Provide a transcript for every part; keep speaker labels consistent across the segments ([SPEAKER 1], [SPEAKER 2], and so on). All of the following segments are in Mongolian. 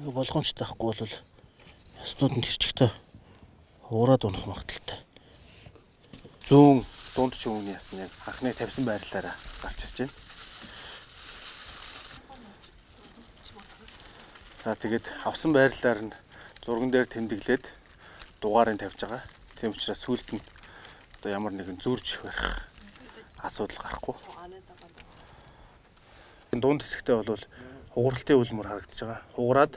[SPEAKER 1] Нэг болгоомжтой байхгүй бол яснууд нь тэрчигтэй хуураад унах магадлалтай.
[SPEAKER 2] Зүүн дунд шөвний ясны яг анхны тавьсан байрлалаараа гарч ирж байна. За тэгээд авсан байрлалаар нь зурган дээр тэмдэглээд дугаарыг тавьж байгаа. Тийм учраас сүүлд нь одоо ямар нэгэн зурж барих асуудал гарахгүй. Дунд хэсэгтээ бол хугаралтын үлмөр харагдаж байгаа. Хугараад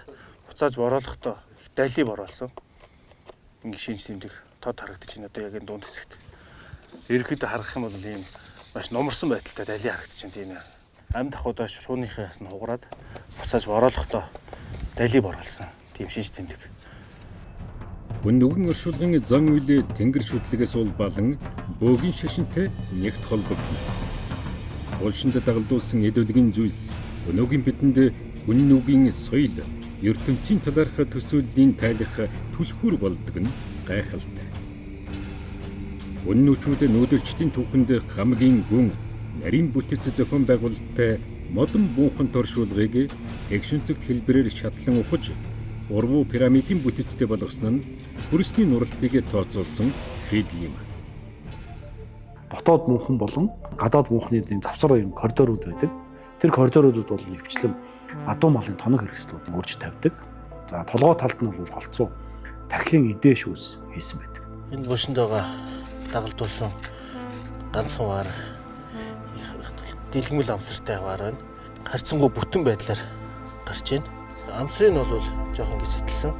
[SPEAKER 2] буцааж бороолохдоо дали бороолсон. Ингээ шинж тэмдэг тод харагдаж байна. Одоо яг энэ дунд хэсэгт. Ерөнхийдөө харах юм бол ийм маш нумарсан байдалтай дали харагдаж байна тийм ээ. Амьд ахуйдаа шууныхаа ясна хугараад буцааж бороолохдоо дали бороолсон. Тийм шинж тэмдэг.
[SPEAKER 3] Хүн нүгэн оршуулгын зан үйл тэнгэр шүтлэгээс улбалан бөөгийн шашинтай нэгт холбогдоно. Булшинд дагалдуулсан эд өлгийн зүйлс өнөөгийн бидэнд хүн нүгийн соёл, ертөнцийн талаарх төсөөллийн тайлах түлхүүр болдог нь гайхалтай. Хүн нүчүүд нүүдэлчдийн түүхэнд хамгийн гүн нарийн бүтэц зохион байгуулалттай модон буухан торшуулгыг эгшин цэгт хэлбэрээр шатлан ухаж урвуу пирамидын бүтэцтэй болгосон нь хөрсний нуралтыг тооцоолсон шийдэл юм.
[SPEAKER 4] Дотоод мөнхэн болон гадаад мөнхний завсар юм коридорууд байдаг. Тэр коридоруудад бол ихэвчлэн адуу малын тоног хэрэгслүүд үрж тавьдаг. За толгой талд нь бол голцоо тахилын идэ шүүс хийсэн байдаг.
[SPEAKER 1] Энэ булшинд байгаа дагалдуулсан ганцхан вар дэлгэмэл амсартай вар байна. Харьцангуй бүтэн байдлаар гарч байна. Амсрын нь бол жоохон ингэ сэтэлсэн.